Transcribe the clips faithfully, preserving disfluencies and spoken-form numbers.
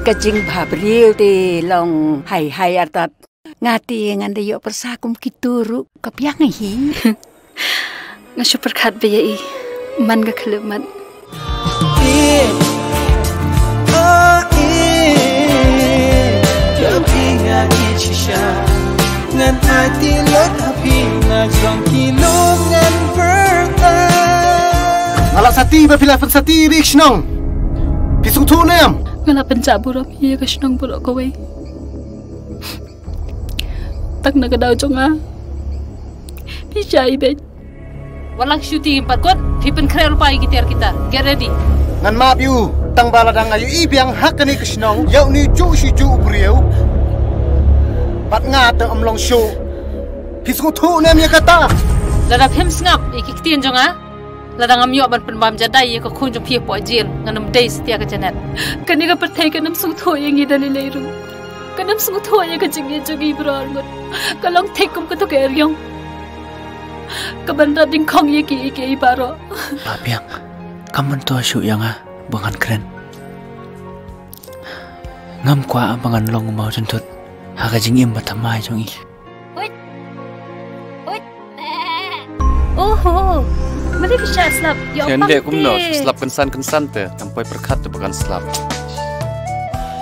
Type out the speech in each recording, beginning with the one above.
Ka jingbhabriew te long hai hai artat. Nga te ngan da ïoh pyrsa kum kito ruh ka biang hi. Nga shu pyrkhat ba ïa i man ka khlem mat. Nga la sati ba phi la pynsati ri shnong. Phi sngewthuh ne em? Nga la pynjah burom ïa ka shnong baroh kawei. Tak na ka daw jong nga. Phi shah i beit. Wat lang shuti pat kot, phi pynkhreh ruh pa ïa ki tiar kita. Get ready. Ngan map ïa u, tang ba lada nga ïohi biang ha kane ka shnong ïa une u juh shi juh u briew. Bad nga te ym long shuh. Phi sngewthuh ne em ïa kata? Lada phim sngap ïa ki ktien jong nga, lada ngam ïoh ban pynbam jadai ïa ka khun jong phi hapoh jel, ngan ym dei satia ka Janet. Kane ka pyrthei kan ym sngewthuh ïa ngi da lei lei ruh. Kan ym sngewthuh ïa ka jingïeit jong ngi baroh arngut. Ka long thik kum kato ka eriong kaban rat dyngkhong ïa kiei kiei baroh. Bah Biang, kam myntoi shuh ïa nga ba ngan kren. Ngam kwah ba ngan long u mawjynthut ha ka jingim bathymmai jong i. Huit. Huit. Oho. Mali ka shah slap. Ïa, pang te. Shu slap kynsan kynsan te. Tam poi pyrkhat te ba kan slap.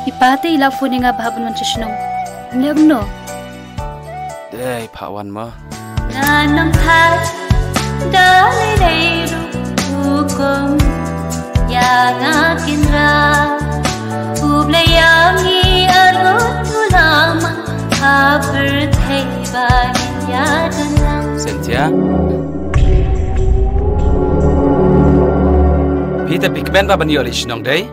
I pa te i la phone ïa nga ba hap ban wan sha shnong. Ym leh kumno? Dei, phah wan ma. Nga nang thait da lei lei ruh hukum ïa nga kynrad. U Blei ïa ngi arngut u la mang ha pyrthei ba ngin ïa don lang. Cynthia. Phi te phi kmen ba ban ïoh leit shnong dei?